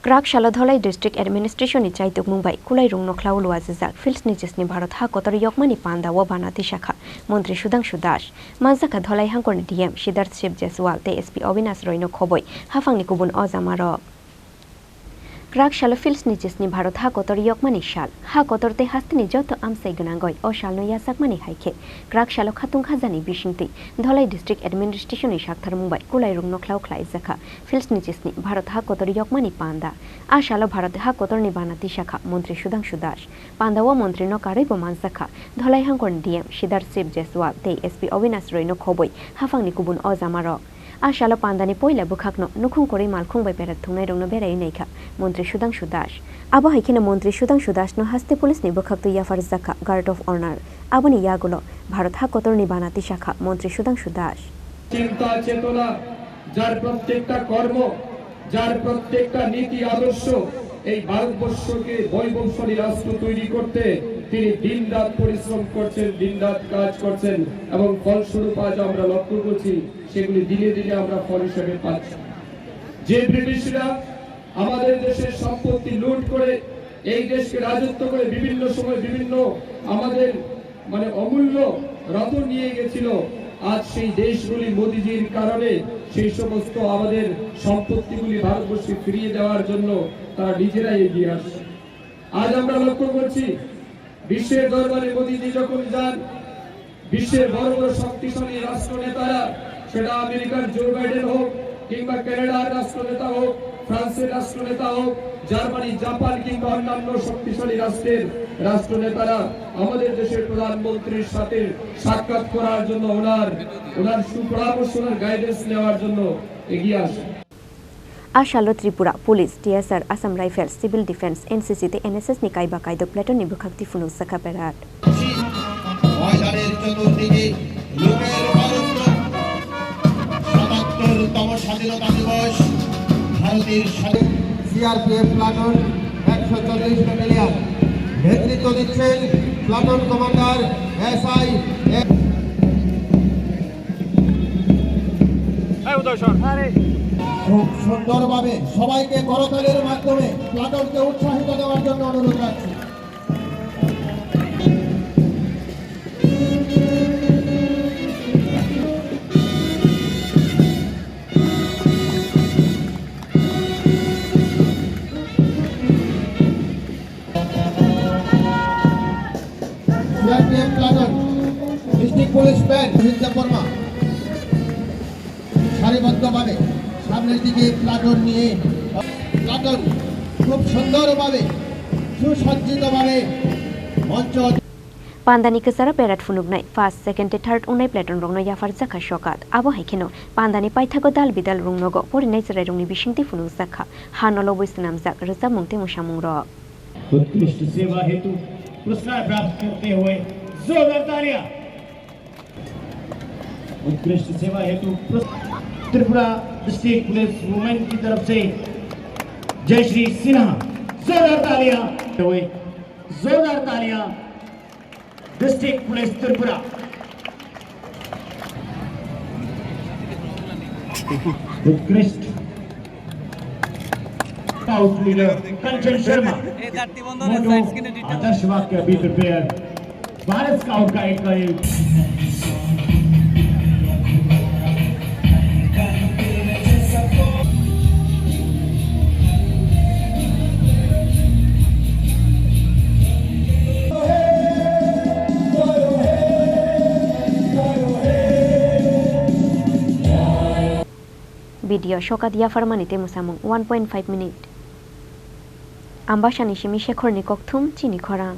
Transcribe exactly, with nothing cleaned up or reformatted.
Kwrak salo Dholai District Administration ni chaitukmung bai Kulairung Nokhlao luajijak Fields ni jisni Bharat ha kotor yokmani panda o bana tisakha Montri Sudhangshu Das. Manjakha Dholai hangkorni D M Siddharth Shiv Jaiswal tei S P Avinash Roy no khoboi haphangni kubun ojamarok. Kwrak salo Fields ni jisni Bharat ha kotor yokmani sal. Ha kotor tei hasteni joto amchai gwnangoi o salno yachakmani hai khe kwrak salo khatung khajani bisingtwi Dholai District Administration ni saktharmung bai Kulairung Nokhlao khlaijakha Fields ni jisni Bharat ha kotor yokmani panda. A salo Bharat ha kotorni bana tisakha Montri Sudhangshu Das. Panda o Montri no karwi bo manjakha Dholai hangkorni D M Siddharth Shiv Jaiswal tei S P Avinash Roy no khoboi haphangni kubun ojamarok. A salo pandani poila bwkhakno nukhung kwrwi malkhung bai berat thwngnairokno beraiwi naikha Montri Sudhangshu Das. Abo hai kheno Montri Sudhangshu Das no haste police ni bwkhaktwi yapharjakha Guard of Honor. Aboni yagulo Bharat ha kotorni bana tisakha Montri Sudhangshu Das. চিন্তা চেতনা, যার প্রত্যেকটা কর্ম, যার প্রত্যেকটা নীতি আদর্শ এই ভারতবর্ষকে বৈভবশালী রাষ্ট্র তৈরি করতে তিনি দিনরাত পরিশ্রম করছেন, দিনরাত কাজ করছেন এবং ফলস্বরূপ আজ আমরা লক্ষ্য করছি সেগুলি দিনে দিনে আমরা ফল হিসেবে পাচ্ছি। যে ব্রিটিশরা আমাদের দেশের সম্পত্তি লুট করে এই দেশকে রাজত্ব করে বিভিন্ন সময় বিভিন্ন আমাদের মানে অমূল্য রতন নিয়ে গেছিল, আজ সেই দেশগুলি মোদিজির কারণে সেই সমস্ত আমাদের সম্পত্তিগুলি ভারতবর্ষে ফিরিয়ে দেওয়ার জন্য তারা নিজেরাই এগিয়ে আসছে। আজ আমরা লক্ষ্য করছি, বিশ্বের দরবারে মোদিজি যখন যান, বিশ্বের বড় বড় শক্তিশালী রাষ্ট্রনেতারা, সেটা আমেরিকার জো বাইডেন হোক কিংবা কানাডার রাষ্ট্রনেতা হোক, ফ্রান্সের রাষ্ট্রনেতা হোক, জার্মানি, জাপান কিংবা অন্যান্য শক্তিশালী রাষ্ট্রের রাষ্ট্রনেতারা আমাদের দেশের প্রধানমন্ত্রীর সাথে সাক্ষাৎ করার জন্য, ওনার, ওনার সুপরামর্শ, ওনার গাইডেন্স নেওয়ার জন্য এগিয়ে আসেন। A salo Tripura Police, T S R, Assam Rifles, Civil Defence, N C C tei N S S ni kaiba kaidok platoon ni bwkhak twi phunukjakha parade. ময়দানের চতুর্দিকে লোকের বরত্ব, সাতাত্তরতম স্বাধীনতা দিবস, ভারতের স্বাধীন। সিআরপিএফ প্লাটুন একশো চল্লিশ ব্যাটালিয়ন নেতৃত্ব দিচ্ছেন প্লাটুন কমান্ডার এসআই এ। খুব সুন্দরভাবে সবাইকে করতালির মাধ্যমে প্লাটুনকে উৎসাহিত দেওয়ার জন্য অনুরোধ রাখছি। CRPF platoon, district police band, হিন্দা বর্মা। সারিবদ্ধভাবে সামনের দিকে প্লাটুন নিয়ে, প্লাটুন খুব সুন্দরভাবে, সুসজ্জিতভাবে মঞ্চ। Pandani kwcharo parade phunuknai first, second tei third wngnai platoon rokno yapharjakha sokat. Abo hai kheno pandani paithago dal bidal rungnogo porinai chwrairokni bisingtwi phunukjakha ha nolobwi swnamjak rwchapmung tei mwsamungrok. उत्कृष्ट सेवा हेतु पुरस्कार प्राप्त करते हुए जोरदार तालियां। उत्कृष्ट सेवा हेतु पुरस्कार त्रिपुरा डिस्ट्रिक्ट पुलिस वुमेन की तरफ से जयश्री सिन्हा, जोरदार तालियां। जोरदार तालियां। District police Tripura. उत्कृष्ट स्काउट लीडर कंचन शर्मा। मोटो आदर्श वाक्य be prepare. Bharat scout guide का एक Video sokat yapharmani tei mwsamung one point five minute. Ambasani simi Shekhorni kokthum chini khorang.